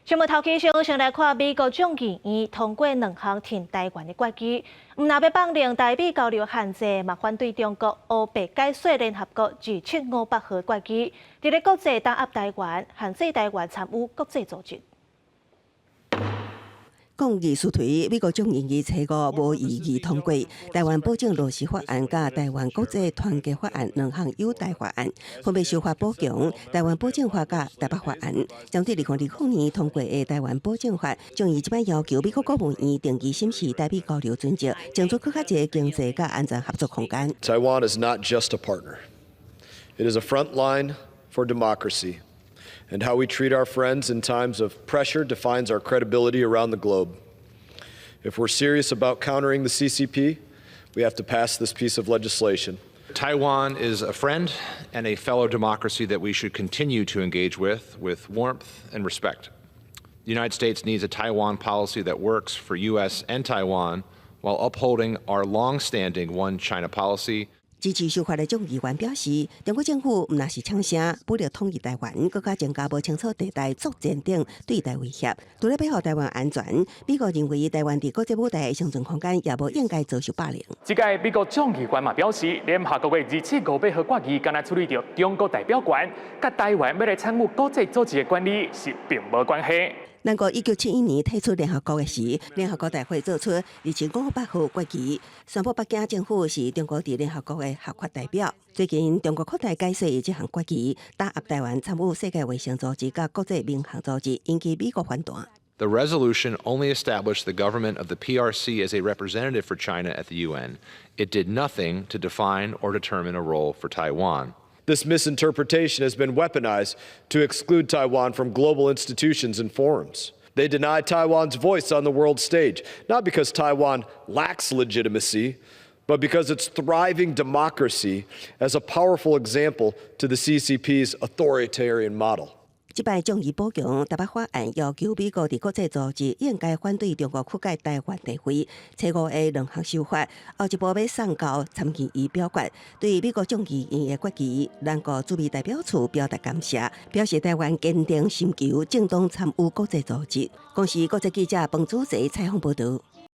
新聞頭起先，先來看美國眾議院通過兩項挺台灣的決議，毋但欲放令台美交流限制，嘛反對中國烏白解說聯合國2758號決議，佇咧國際打壓台灣，限制台灣參與國際組織。抗議輸推，美國眾議院初五無異議通過《台灣保證落實法案》佮台灣國際團結法案兩項友台法案，分別修法補強《台灣保證法》佮台北法案。針對2020年通過的《台灣保證法》，眾議這擺要求美國國務院定期審視台美交流準則，爭取閣較濟經濟佮安全合作空間。 Taiwan is not just a partner; it is a front line for democracy. And how we treat our friends in times of pressure defines our credibility around the globe. If we're serious about countering the CCP, we have to pass this piece of legislation. Taiwan is a friend and a fellow democracy that we should continue to engage with warmth and respect. The United States needs a Taiwan policy that works for U.S. and Taiwan while upholding our long-standing One China policy. 支持修法的眾議員表示，中國政府毋但是嗆聲武力統一台灣，閣較增加無清楚地帶作戰等對台威脅。除了保護台灣安全，美國認為台灣佇國際舞台的生存空間也無應該遭受霸凌。這屆美國眾議員嘛表示，聯合國的2758號決議，敢若處理著中國代表權，佮台灣欲來參與國際組織的權利是並無關係。南國1971年退出聯合國的時，聯合國大會做出2758號決議，宣布北京政府是中國佇聯合國的合法代表。最近中國擴大解釋這項決議，打壓台灣參與世界衛生組織佮國際民航組織，引起美國反彈。 The resolution only established the government of the PRC as a representative for China at the UN. It did nothing to define or determine a role for Taiwan. This misinterpretation has been weaponized to exclude Taiwan from global institutions and forums. They deny Taiwan's voice on the world stage, not because Taiwan lacks legitimacy, but because its thriving democracy as a powerful example to the CCP's authoritarian model. 這擺眾議補強台北法案，要求美國佇國際組織應該反對中國曲解台灣地位。初五的兩項修法，後一步欲送交參議院表決。對美國眾議院的決議，南國駐美代表處表達感謝，表示台灣堅定尋求正當參與國際組織。公視國際記者彭祖澤採訪報道。